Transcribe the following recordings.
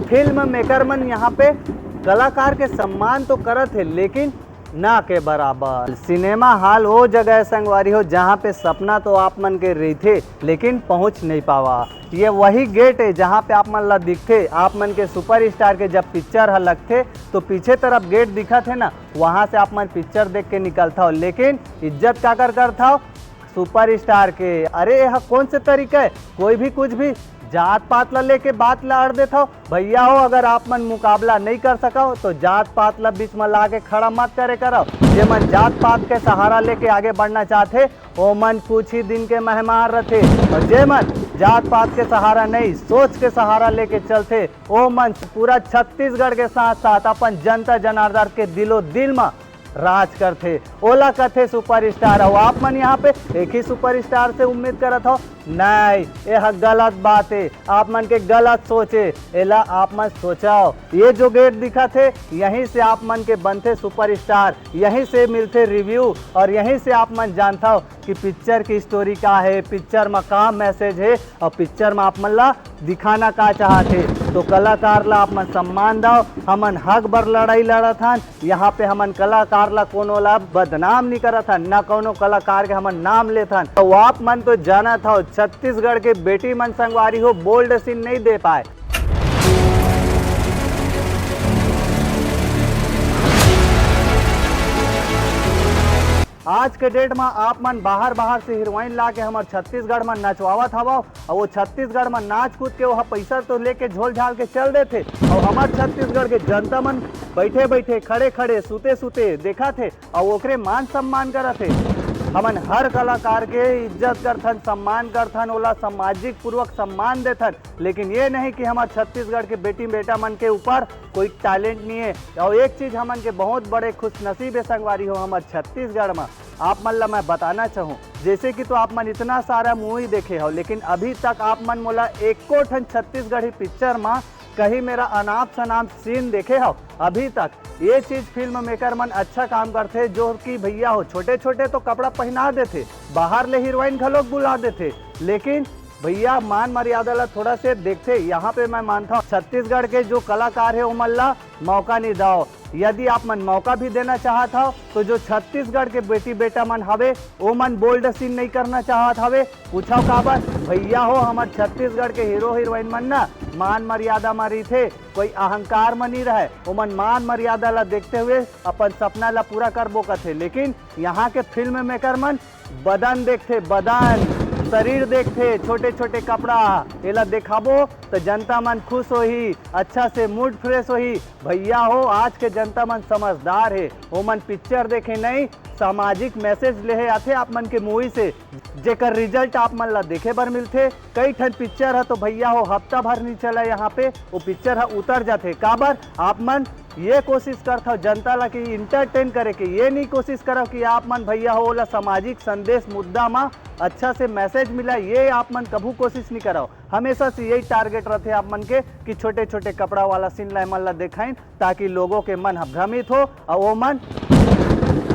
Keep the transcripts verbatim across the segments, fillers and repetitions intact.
Film maker मन यहाँ पे कलाकार के सम्मान तो करत हे, लेकिन ना के बराबर। सिनेमा हॉल वो जगह है संगवारी हो, जहाँ पे सपना तो आप मन के रहिथे, लेकिन पहुँच नहीं पावा। ये वही गेट है, जहाँ पे आप मन ला दिखथे, आप मन के सुपरस्टार के जब पिक्चर ह लगथे, तो पीछे तरफ गेट दिखत है ना, वहाँ से आप मन पिक्चर देख के निकलथव, लेकिन इज्जत काकर करथव? सुपरस्टार के। अरे, यह कौन से तरीका है? कोई भी कुछ भी जात पात ला लेके बात ला अड़ देथव। भैया हो, अगर आप मन मुकाबला नहीं कर सकव, तो जात पात ला बीच में ला के खड़ा मत करे करव। जे मन जात पात के सहारा लेके आगे बढ़ना चाहथे, ओ मन कुछ ही दिन के मेहमान रथे, और जे मन जात पात के सहारा नहीं, सोच के सहारा लेके चलथे, ओ मन पूरा छत्तीसगढ़ के साथ साथ अपन जनता जनार्दन के दिलो दिल में राज करथे, ओला कथे सुपरस्टार। अउ आप मन यहाँ पे एक ही सुपरस्टार से उम्मीद करत हो? नहीं, यह गलत बात है, आप मन के गलत सोच है, एला आप मन सोचव। ये जो गेट दिखत है, यहीं से आप मन के बनथे सुपरस्टार, यहीं से मिलथे रिव्यू और यहीं से आप मन जानथव कि पिक्चर की स्टोरी का है, पिक्चर में का मैसेज है और पिक्चर में आप मन ला दिखाना का चाहत हे। तो कलाकार ला आप मन सम्मान दव, हमन हक बर लड़ाई लड़त हन। यहाँ पे हमन कलाकार ला कोनो ला बदनाम नहीं करत हन, ना कोनो कलाकार के हमन नाम लेत हन। तो आप मन तो जानत हव, छत्तीसगढ़ के बेटी मन संगवारी हो बोल्ड सीन नहीं दे पाए। आज के डेट में आप मन बाहर बाहर से हीरोइन ला के हमर छत्तीसगढ़ में नचवावत हवव, और वो छत्तीसगढ़ में नाच कूद के वो पैसा तो लेके झोल झाल के चल देथे, और हमर छत्तीसगढ़ के जनता मन बैठे बैठे, खड़े खड़े, सुते सुते देखा थे, और ओकरे मान सम्मान करत हे। हमन हर कलाकार के इज्जत करथन, सम्मान करथन, ओला सामाजिक पूर्वक सम्मान देथन, लेकिन ये नहीं कि हमर छत्तीसगढ़ के बेटी बेटा मन के ऊपर कोई टैलेंट नहीं है। और एक चीज हमन के बहुत बड़े खुशनसीब है संगवारी हो, हमर छत्तीसगढ़ में आप मन ला मैं बताना चाहूँ, जैसे कि तो आप मन इतना सारा मूवी देखे हो, लेकिन अभी तक आप मन मोला एको ठन छत्तीसगढ़ी पिक्चर में कहीं मेरा अनाप शनाप सीन देखे हो अभी तक? ये चीज फिल्म मेकर मन अच्छा काम करथे, जो कि भैया हो छोटे छोटे तो कपड़ा पहना देथे, बाहर ले हीरोइन घलोक बुला देथे, लेकिन भैया मान मर्यादा ला थोड़ा से देखथे। यहाँ पे मैं मानता हूँ छत्तीसगढ़ के जो कलाकार है ओमन ला मौका नहीं दव। यदि आप मन मौका भी देना चाहत हव तो जो छत्तीसगढ़ के बेटी बेटा मन हवे ओमन बोल्ड सीन नहीं करना चाहत हवे। पूछव काबर? भैया हो, हमर छत्तीसगढ़ के हीरो हीरोइन मन ना मान मर्यादा म रहिथे, कोई अहंकार म नहीं रहे। ओमन मान मर्यादा ला देखते हुए अपन सपना ला पूरा करबो करथे, लेकिन यहाँ के फिल्म मेकर मन बदन देखथे, बदन, शरीर देखथे, छोटे छोटे कपड़ा, एला देखाबो त जनता मन खुश होही, अच्छा से मूड फ्रेश होही। भैया हो, आज के जनता मन समझदार हे, ओमन पिक्चर देखे नहीं, सामाजिक मैसेज लेहे आथे आप मन के मूवी से, जेकर रिजल्ट आप मन ला देखे बर मिलथे। कई ठन पिक्चर ह तो भैया हो हफ्ता भर नहीं चला, यहाँ पे वो पिक्चर ह उतर जाथे। काबर? आप मन ये कोशिश करथव जनता ला कि इंटरटेन करे के, ये नहीं कोशिश करव कि आप मन भैया हो ओला सामाजिक संदेश मुद्दा मा अच्छा से मैसेज मिला, ये आप मन कभू कोशिश नहीं करव। हमेशा से यही टारगेट रथे आप मन के कि छोटे छोटे कपड़ा वाला सीन ला मन ला देखाइन, ताकि लोगों के मन ह भ्रमित हो और वो मन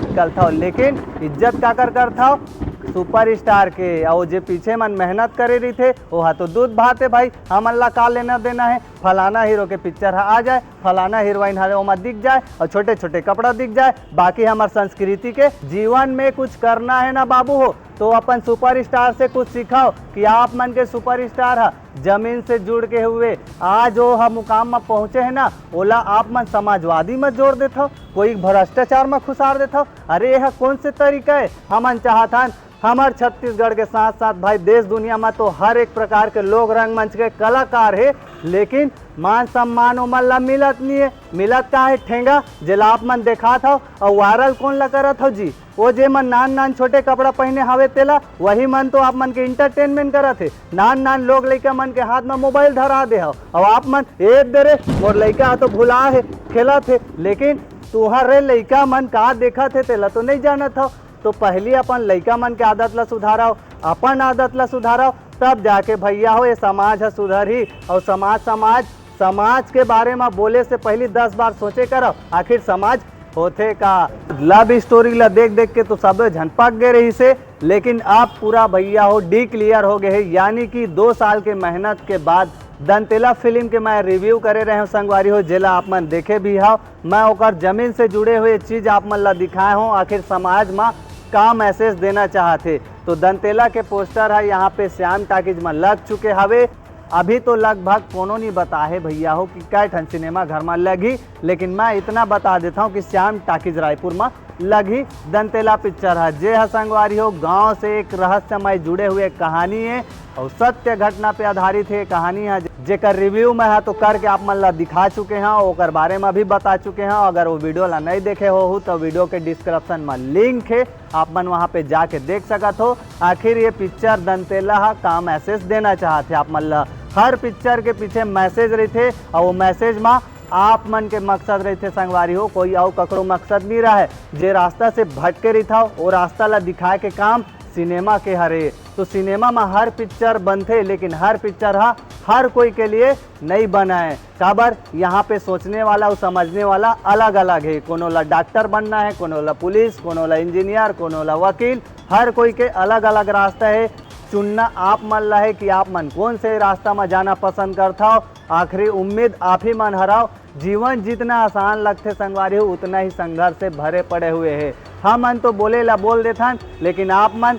निकलथव। लेकिन इज्जत काकर करथव? सुपरस्टार के। और जे पीछे मन मेहनत करे रहिथे, वो हा तो दूध भात है भाई, हमन ला का लेना देना है? फलाना हीरो के पिक्चर ह आ जाए, फलाना हीरोइन हवे ओमा दिख जाए और छोटे छोटे कपड़ा दिख जाए, बाकी हमर संस्कृति के। जीवन में कुछ करना है ना बाबू हो, तो अपन सुपरस्टार से कुछ सिखाओ कि आप मन के सुपरस्टार ह जमीन से जुड़ के हुए आज वो ह मुकाम म पहुँचे है ना, ओला आप मन समाजवादी म जोड़ देथव, कोई भ्रष्टाचार म खुसार देथव। अरे यह कौन से तरीका है? हमन चाहत हन हमर छत्तीसगढ़ के साथ साथ भाई देश दुनिया म तो हर एक प्रकार के लोग रंगमंच के कलाकार हे, लेकिन मान सम्मान ओमन ला मिलत नहीं है। मिलत का है? ठेंगा, जेला आप मन देखात हव। और वायरल कौन ला करत हव जी? वो जे मन नान नान छोटे कपड़ा पहने हवे तेला, वही मन तो आप मन के इंटरटेनमेंट करत हे। नान नान लोग लइका मन के हाथ में मोबाइल धरा दे हव, और आप मन ए दे रे, मोर लइका ह तो भुला हे, खेलत हे। लेकिन तुहर रे लइका मन का देखत हे तेला तो नहीं जानत हव। तो पहली अपन लइका मन के आदत ला सुधारव, अपन आदत ला सुधारव, तब जाके भैया हो ये समाज ह सुधरही। और समाज, समाज, समाज के बारे में बोले से पहली दस बार सोचे करव, आखिर समाज होथे का। लव स्टोरी ला देख देख के तो सबे झन पक गए रहिसे, लेकिन अब पूरा भैया हो डिक्लेयर हो गए है, यानी कि दो साल के मेहनत के बाद दंतेला फिल्म के मैं रिव्यू करे रहे हूँ संगवारी हो, जेला आप मन देखे भी हव। मैं ओकर जमीन से जुड़े हुए चीज आप मन ला दिखाए हूँ, आखिर समाज मा का मैसेज देना चाहत हे। तो दंतेला के पोस्टर ह यहाँ पे श्याम टाकीज मा लग चुके हवे। अभी तो लगभग कोनो नहीं बता हे भैया हो कि कै ठन सिनेमा घर मा लगही, लेकिन मैं इतना बता देता हूँ कि श्याम टाकीज रायपुर मा लगही दंतेला पिक्चर ह। जे ह संगवारी हो, गांव से एक रहस्यमय जुड़े हुए कहानी है और सत्य घटना पे आधारित है कहानी है, जेकर रिव्यू मैं ह तो करके आप मन ला दिखा चुके हैं, ओकर बारे में भी बता चुके हैं। अगर वो वीडियो ला नहीं देखे हो तो वीडियो के डिस्क्रिप्शन में लिंक है, आप मन वहाँ पे जाके देख सकत हो। आखिर ये पिक्चर दंतेला ह का मैसेज देना चाहत है आप मन ला। हर पिक्चर के पीछे मैसेज रहते और वो मैसेज में आप मन के मकसद रहते संगवारी हो, कोई अउ ककरो मकसद नहीं रहे। जे रास्ता से भटके रहिथव, वो रास्ता ला दिखाए के काम सिनेमा के हरे। तो सिनेमा में हर पिक्चर बनथे, लेकिन हर पिक्चर हा हर कोई के लिए नहीं बनाए। काबर यहाँ पे सोचने वाला और समझने वाला अलग अलग है। कोनो ला डॉक्टर बनना है, कोनो ला पुलिस, कोनो ला इंजीनियर, कोनो ला वकील, हर कोई के अलग अलग रास्ता है। चुनना आप मन ला है कि आप मन कौन से रास्ता में जाना पसंद करथव। आखिरी उम्मीद आप ही मन हरव। जीवन जितना आसान लगथे संगवारी हो, उतना ही संघर्ष से भरे पड़े हुए है। हमन तो बोले ला बोल देथन, लेकिन आप मन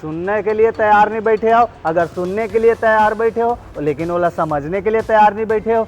सुनने के लिए तैयार नहीं बैठे हो। अगर सुनने के लिए तैयार बैठे हो, लेकिन ओला समझने के लिए तैयार नहीं बैठे हो।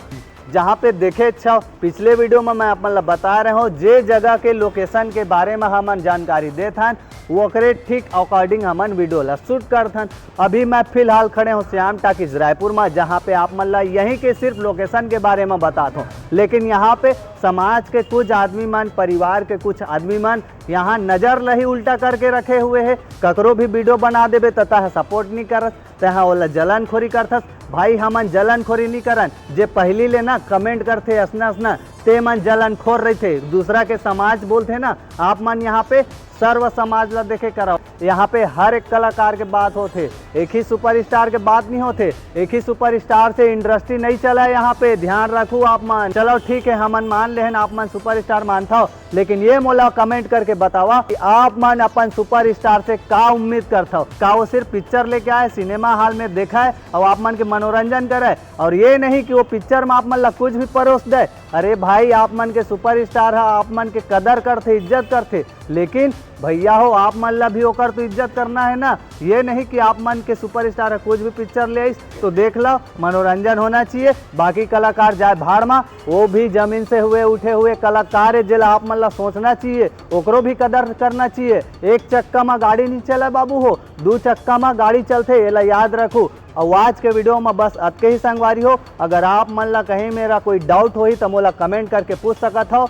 जहाँ पे देखे अच्छा, पिछले वीडियो में मैं अपन ला बता रहे हूँ, जे जगह के लोकेशन के बारे में हमन जानकारी देथन, ओकरे ठीक अकॉर्डिंग हमन वीडियो ला शूट करथन। अभी मैं फिलहाल खड़े हूँ श्याम टाकीज रायपुर में, जहाँ पे आप मन ला यहीं के सिर्फ लोकेशन के बारे में बतात हूँ, लेकिन यहाँ पे समाज के कुछ आदमी मन, परिवार के कुछ आदमी मन यहाँ नजर ला ही उल्टा करके रखे हुए है। ककरो भी वीडियो बना देबे त तह सपोर्ट नहीं करत, तह ओला जलनखोरी करथस। भाई, हमन जलनखोरी नहीं करन। जे पहली ले ना कमेंट करथे असना असना, ते मन जलनखोर रहथे, दूसरा के समाज बोलथे ना। आप मन यहाँ पे सर्व समाज ला देखे करव। यहाँ पे हर एक कलाकार के बात होथे, एक ही सुपरस्टार के बात नहीं होथे। एक ही सुपरस्टार से इंडस्ट्री नहीं चला है यहाँ पे, ध्यान रखू आप मन। चलो ठीक है, हमन मान लेहन आप मन सुपरस्टार मानथव, लेकिन ये मोला कमेंट करके बतावा कि आप मन अपन सुपरस्टार से का उम्मीद करथव। का वो सिर्फ पिक्चर लेके आए, सिनेमा हॉल में देखा है और आप मन के मनोरंजन करे, और ये नहीं कि वो पिक्चर में आप मन ला कुछ भी परोस दे। अरे भाई, आप मन के सुपरस्टार है, आप मन के कदर करथे, इज्जत करथे, लेकिन भैया हो, आप मन ला भी ओकर तो इज्जत करना है ना। ये नहीं कि आप मन के सुपरस्टार है, कुछ भी पिक्चर ले आइस तो देख लो, मनोरंजन होना चाहिए। बाकी कलाकार जाए भाड़ मा, वो भी जमीन से हुए उठे हुए कलाकार है, जेला आप मन ला सोचना चाहिए, ओकरो भी कदर करना चाहिए। एक चक्का मा गाड़ी नहीं चला बाबू हो, दू चक्का मा गाड़ी चलथे, एला याद रखू। और आज के वीडियो में बस अतके ही संगवारी हो। अगर आप मन ला कहीं मेरा कोई डाउट होही तो मोला कमेंट करके पूछ सकत हो।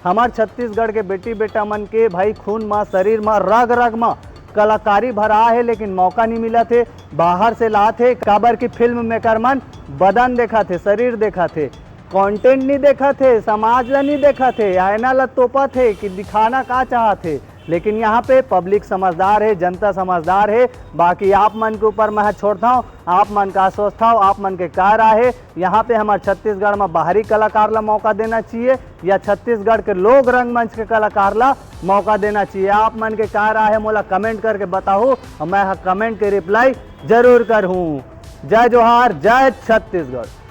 हमार छत्तीसगढ़ के बेटी बेटा मन के भाई खून मा, शरीर मा, रग रग मा कलाकारी भरा है, लेकिन मौका नहीं मिलत हे। बाहर से लात हे, काबर की फिल्म मेकर मन बदन देखत हे, शरीर देखत हे, कंटेंट नहीं देखत हे, समाज ला नहीं देखत हे, आईना ला तोपत हे कि दिखाना का चाहत हे। लेकिन यहाँ पे पब्लिक समझदार है, जनता समझदार है। बाकी आप मन के ऊपर मैं छोड़ता हूँ, आप मन का सोचता हूँ, आप मन के का राय है। यहाँ पे हमारे छत्तीसगढ़ में बाहरी कलाकार ला मौका देना चाहिए या छत्तीसगढ़ के लोक रंगमंच के कलाकार ला मौका देना चाहिए? आप मन के का राय है, मोला कमेंट करके बताहू और मैं ह कमेंट के रिप्लाई जरूर करहूँ। जय जोहार, जय छत्तीसगढ़।